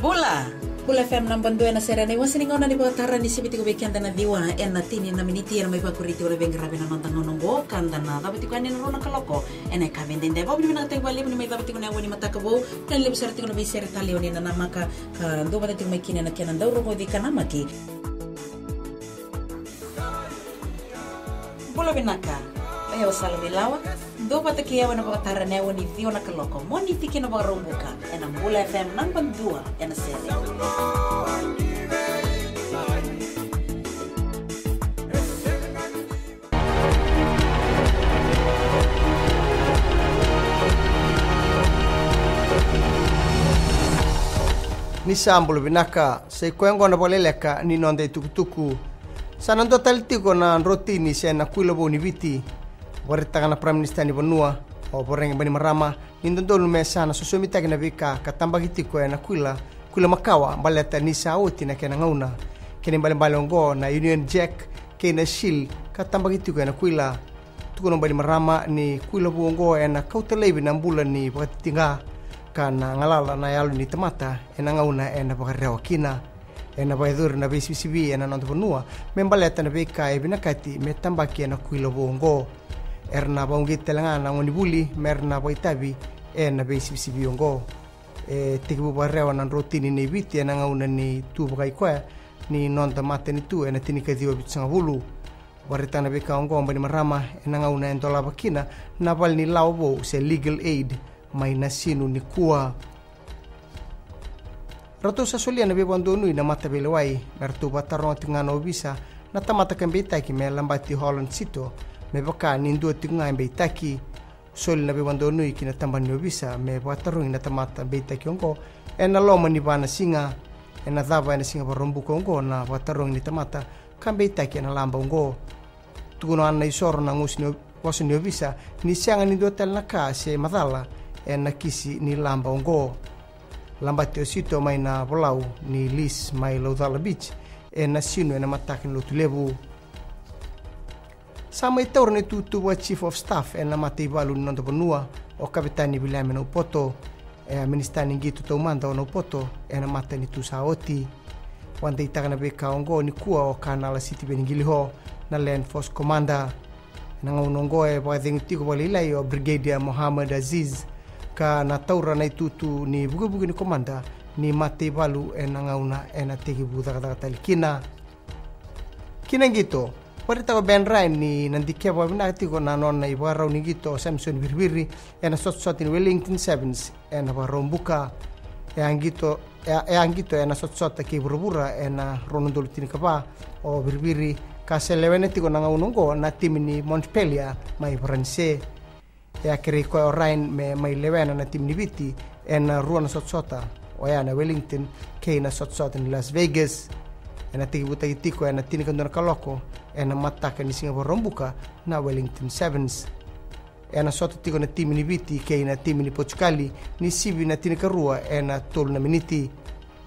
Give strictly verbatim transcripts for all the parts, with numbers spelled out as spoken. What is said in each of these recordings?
Bula. Bula F M naba dua ena sere, ena iwase ni gauna ni vakatara ni sivi tiko vei keda na ciwa ena tini na miniti, ena mai vakuri tiko na veiqaravi ena noda gauna oqo ka da na cava tiko yani ena rua na kaloko ena yakavi edaidai. Vakavinavinakataki vakalevu ni mai cava tiko na yawa ni mataka vou, ka levu sara tiko na veisere talei o ni na namaka ka dua vata tiko mai kina ena kena dau rogoci ka namaki. Bula vinaka. O yau Sala Veilawa. Dua vata kei au ena vakatara ena yawa ni ciwa na kaloko Moniti ki na Vakaraubuka ena Bula F M naba dua ena sere. Ni sa bula vinaka, sa i koya oqo na vakaleleka ni noda itukutuku. Sa na dua tale tiko na drotini se na kuila vou ni Viti. Vakaraitaka na Prime Minister ni vanua, o Voreqe Bainimarama, ni dodonu me sa na sosomitaki na veika ka tabaki tiko ena kuila, kuila makawa, baleta ni sa oti na kena gauna. Kena ibalebale oqo na Union Jack kei na Shield ka tabaki tiko ena kuila. Tukuna o Bainimarama ni kuila vou oqo ena kauta laivi na bula ni vakatitiqa ka na galala na yalo ni tamata ena gauna ena vakarewa kina. Ena vakayacori na veisivisivi ena noda vanua me baleta na veika e vinakati me tabaki ena kuila vou oqo. Era na vakauqeti tale ga na gonevuli me ra na vakaitavi ena veisivisivi oqo. E tekivu vakarewa na drotini nei Viti ena gauna ni tu vakaikoya ni noda matanitu ena tinikaciwa vitusagavulu. Vakaraitaka na veika oqo o Bainimarama ena gauna e dolava kina na vale ni lawa vou se legal aid mai Nasinu nikua. Ratou sa solia na veivakadonui na mataveilewai me ratou vakataroga tiko ga na ovisa na tamata ka beitaki me labati Holland Sito, me vaka ni dua tiko ga e beitaki. Soli na veivakadonui ki na tabana ni ovisa me vakatarogi na tamata beitaki oqo ena loma ni va na siga. Ena cava ena siga Vakaraubuka oqo na vakatarogi ni tamata ka beitaki ena laba oqo. Tukuna na isoro na gusu ni o-, vosa ni ovisa ni sega ni dua tale na ka se macala ena kisi ni laba oqo. Labati o Sito mai na volau ni lease mai Laucala Beach e Nasinu ena mataka ni Lotulevu. Sa mai taura na itutu vaka Chief of Staff ena mataivalu ni noda vanua o Kavetani Viliame Naupoto. E a minisita ni qito taumada o Naupoto ena matanitu sa oti. Vakadeitaka na veika oqo nikua o Kanala Sitiveni Qiliho, na Land Force Commander. Ena gauna oqo e vakacegu tiko vakalailai o Brigadier Mohammed Aziz ka na taura na itutu ni vukevuke ni komada ni mataivalu ena gauna ena tekivu cakacaka tale kina. Ki na qito, vakaraitaka o Ben Ryan ni na dikeva vinaka tiko na nona ivakarau ni qito o Samson Viriviri ena sotasota ni Wellington Sevens ena Vakaraubuka. E a qito, e a, e a qito ena sotasota kei vuravura ena rua na udolu tinikava o Viriviri, ka se lewena tiko na gauna oqo na timi ni Montpellier mai Varanise. E a kerei koya o Ryan me mai lewena na timi ni Viti ena rua na sotasota, oya na Wellington kei na sotasota ni Las Vegas. Ena tekivutaki tiko ena tinikadua na kaloko ena mataka ni siga Vakaraubuka na Wellington Sevens. Ena sota tiko na timi ni Viti kei na timi ni Potukali ni sivi na tinikarua ena tolu na miniti.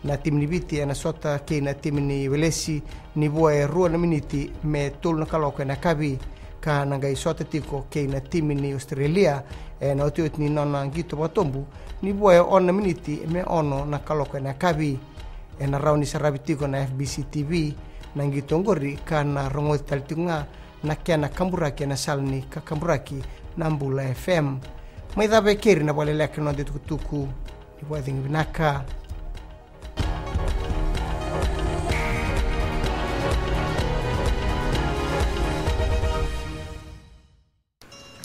Na timi ni Viti ena sota kei na timi ni Welesi ni vua e rua na miniti me tolu na kaloko ena yakavi, ka na qai sota tiko kei na timi ni Australia ena otioti ni nona qito vakatobu ni vua e ono na miniti me ono na kaloko ena yakavi. Ena rawa ni saravi tiko na F B C T V na qito oqori ka na rogoci tale tiko ga na kena kaburaki ena sala ni kakaburaki na Bula F M. Mai cava e keri na vakaleleka ni noda itukutuku. Ni vakacegu vinaka.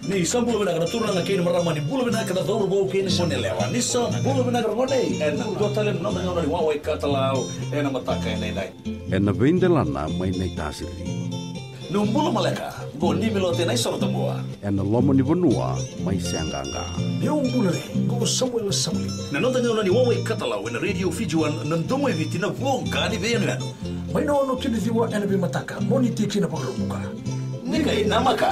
Ni sa bula vinaka na turaga kei na marama, ni bula vinaka na cauravou kei na goneyalewa, ni sa bula vinaka na gone. Ena dua tale na noda gauna ni wawa i katalau ena mataka edaidai. Ena veidelana mai na itasiri. Niu bula maleka, qo Nimi Lote na isoro tabua. Ena loma ni vanua mai Seaqaqa. Niu bula re, qo Samuela Sauli. Na noda gauna ni wawa i katalau ena Radio Fiji One, na domo i Viti, na voqa ni veiyanuyanu. Mai na ono ki na ciwa ena veimataka, Moniti ki na Vakaraubuka. Ni qai namaka.